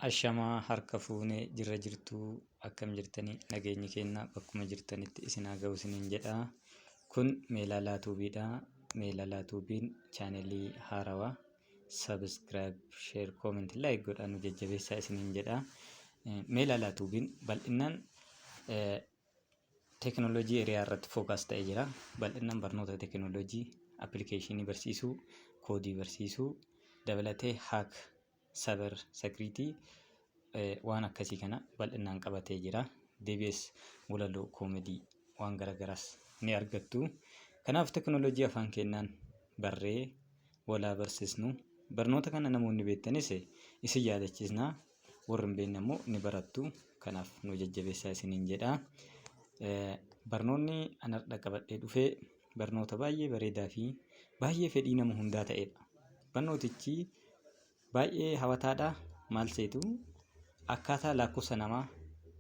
Ashamaa, harka fuunee jirra jirtuu? Akkam jirtanii? Nageenyi keenya bakkuma jirtanitti isin haa ga'u isiniin jedha. Kun Meelaalaa Tuubiidha. Meelaalaa Tuubiin chaanelii haarawaa. Subscribe, share, comment, like godhaa nu jajjabeessaa isiniin jedha. Meelaalaa Tuubiin bal'inaan teekinooloojii area irratti focus ta'ee jira. Bal'inaan barnoota teekinooloojii, appilikeeshinii barsiisuu, koodii barsiisuu dabalatee hack, cyber security, waan akkasii kana bal'inaan qabatee jira. Deebi'ees walaloo, koomedii, waan garagaraas ni argattu. Kanaaf teekinooloojii afaan keenyaan barree walaa barsiisnu. Barnoota kana namoonni beektanis isin yaadachiisna. Warri hin beekne immoo ni barattu. Kanaaf nu jajjabeessaa isiniin jedha. Barnoonni an har'a qabadhee dhufee barnoota baay'ee bareedaa fi baay'ee fedhii nama hundaa ta'edha. Barnootichi baay'ee hawwataadha. Maal seetu? Akkaataa lakkoofsa namaa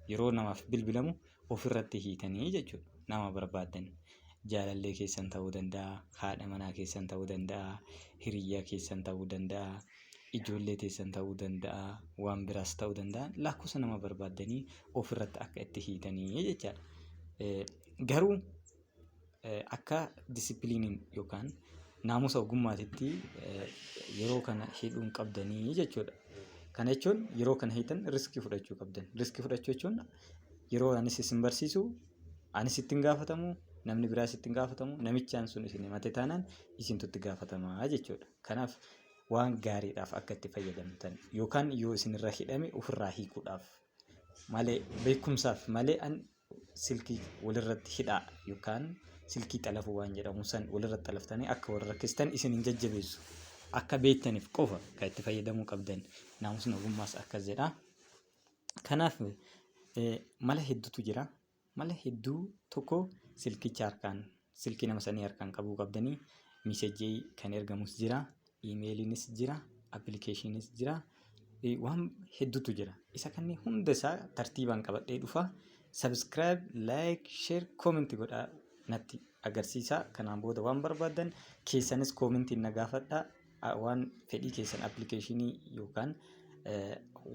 yeroo namaaf bilbilamu ofirratti hiitanii jechuudha. Nama barbaadan, jaalallee keessan ta'uu danda'a, haadha manaa keessan ta'uu danda'a, hiriyyaa keessan ta'uu danda'a, ijoollee teessan ta'uu danda'a, waan biraas ta'uu danda'a. Lakkoofsa nama barbaaddanii ofirratti akka itti hiitanii jechaadha. Garuu akka disipiliiniin yookaan naamusa ogummaatitti yeroo kana hidhuun qabdanii jechuudha. Kana jechuun yeroo kana hiitan riskii fudhachuu qabdan. Riskii fudhachuu jechuun yeroo anis isin barsiisu anis ittiin gaafatamu, namni biraas ittiin gaafatamu, namichaan sun isin himate taanaan isintu itti gaafatamaa jechuudha. Kanaaf waan gaariidhaaf akka itti fayyadamtan yookaan yoo isinirra hidhame ofirraa hiikuudhaaf malee, beekumsaaf malee, an silkii walirratti hidhaa yookaan silkii xalafuu waan jedhamu san walirratti xalaftanii akka wal rakkistan isin hin jajjabeessu. Akka beektaniif qofa kan itti fayyadamuu qabdan. Naamusni ogummaas akkas jedha. Kanaaf mala hedduutu jira. Mala hedduu tokko, silkicha harkaan, silkii nama sanii harkaan qabuu qabdanii. Message kan ergamus jira. Iimeeliinis jira. Appilikeeshiniis jira. Waan hedduutu jira. Isa kanneen hunda isaa tartiibaan qabadhee dhufa. Subscribe, like, share, comment godhaa natti agarsiisa. Kanaan booda waan barbaadan keessanis koomentiin na gaafadhaa. Waan fedhii keessan, appilikeeshinii yookaan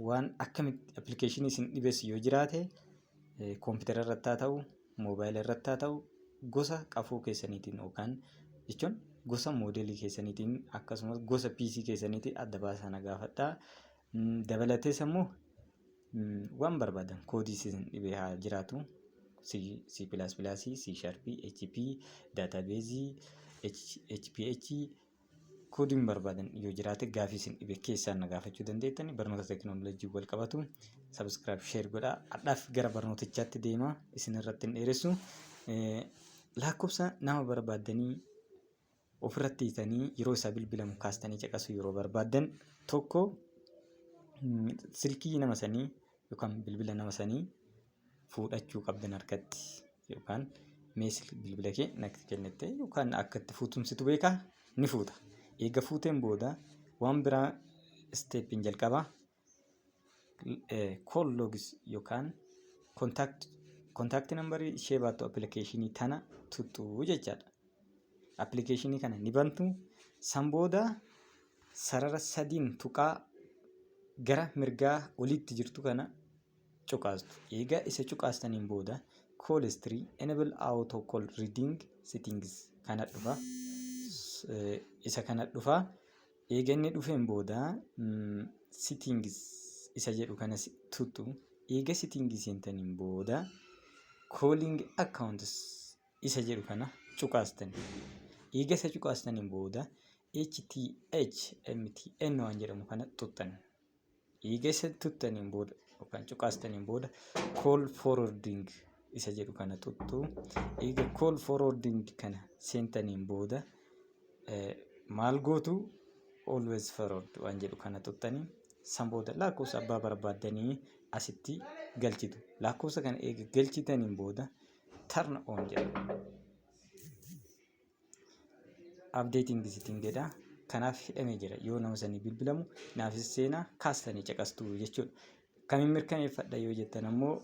waan akkamitti appilikeeshinii isin dhibeessu yoo jiraate, koompitara irratti haa ta'u, moobaayila irratti haa ta'u, gosa qafoo keessaniitiin yookaan jechuun gosa moodelii keessaniitiin, akkasumas gosa PC keessaniitiin adda baasaa na gaafadhaa. Dabalatees immoo waan barbaadan koodii isin dhibee haa jiraatu. C, C++, C#, HP, database, HPH, koodiin barbaadan yoo jiraate, gaafii isin dhibe keessaan na gaafachuu dandeettani. Barnoota teekinooloojii wal qabatu subscribe, share godhaa. Hadhaaf gara barnootichaatti deema, isin irratti hin dheeressu. Lakkoofsa nama barbaaddanii ofirratti hiitanii yeroo isaa bilbilamu kaastanii caqasuu yeroo barbaaddan, tokko, silkii nama sanii yookaan bilbila nama sanii fuudhachuu qabdan harkatti, yookaan mee bilbila kee natti kennite yookaan akka itti fuutumsitu beekaa ni fuuta. Eega fuuteen booda waan biraa stepiin jalqabaa call logs yookaan contact numberii ishee baattu appilikeeshinii tana tuttuu jechaadha. Appilikeeshinii kana ni bantu. San booda sarara sadiin tuqaa gara mirgaa olitti jirtu kana cuqaastu. Egaa isa cuqaastaniin booda call history, enable auto call reading settings kana dhufa. Isa kana dhufa. Eega inni dhufeen booda settings isa jedhu kana tuttu. Eega settings seentaniin booda calling accounts isa jedhu kana cuqaastan. Eega isa cuqaastaniin booda HTH MTN waan jedhamu kana tuttan. Eega isa tuttaniin booda yookaan cuqaastaniin booda call forwarding isa jedhu kana tuttu. Eega call forwarding kana seentaniin booda maal gootu? Always forward waan jedhu kana tuttanii, san booda lakkoofsa abbaa barbaaddanii asitti galchitu. Lakkoofsa kana eega galchitaniin booda turn on jedha. Updating setting jedha. Kanaaf hidhamee jira. Yoo nama sanii bilbilamu naafis seenaa kaastanii caqastuu jechuudha. Kamiin mirkaneeffadha yoo jettan ammoo,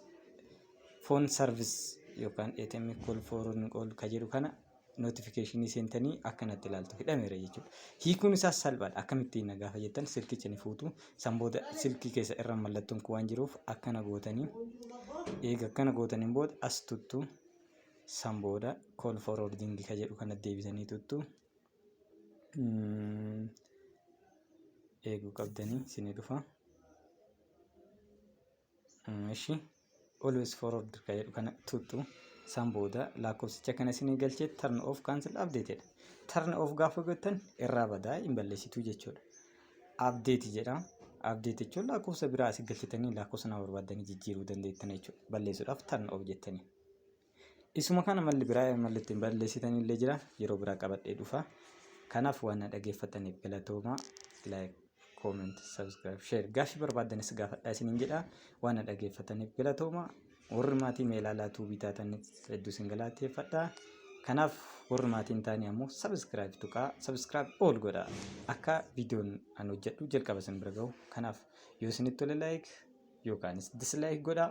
phone service yookaan ATM call forwarding all ka jedhu kana Notification seentanii akkanatti ilaaltu, hidhameera jechuudha. Hiikuun isaas salphaadha. Akkamittiin na gaafa jettan, silkicha ni fuutu. San booda silkii keessa irra mallattoon kun waan jiruuf akkana gootanii, eega akkana gootaniin booda as tuttu. San booda call forwarding ka jedhu kana deebisanii tuttu. Eeguu qabdanii isinii dhufa. Ishi always forward ka jedhu kana tuttu. San booda lakkoofsicha kana isinii galchee turn off, cancel, update jedha. Turn off gaafa gootan irraa badaa, hin balleessitu jechuudha. Update jedha. Update jechuun lakkoofsa biraa asii galchitanii lakkoofsa nama barbaaddanii jijjiiruu dandeettan jechuudha. Balleessuudhaaf turn off jettanii. Isuma kana malli biraa, malli ittiin balleessitan illee jira. Yeroo biraa qabadhee dhufa. Kanaaf waan na dhaggeeffataniif galatoomaa. Like, comment, subscribe, share. Gaaffii barbaaddanis gaafadhaa isiniin jedha. Waan na dhaggeeffataniif galatoomaa. Warri maatii Meelaalaa Tuubii taatanis hedduu isin galateeffadha. Kanaaf warri maatii hin taane ammoo subscribe tuqaa, subscribe all godha. Akka viidiyoon an hojjedhu jalqaba isin bira gahu. Kanaaf yoo isinitti tole like yookaanis dislike godhaa.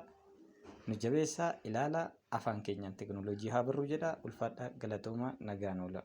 Nu jabeessaa, ilaalaa, afaan keenyaan teekinooloojii haa barruu jedha. Ulfaadhaa, galatoomaa, nagaan oola.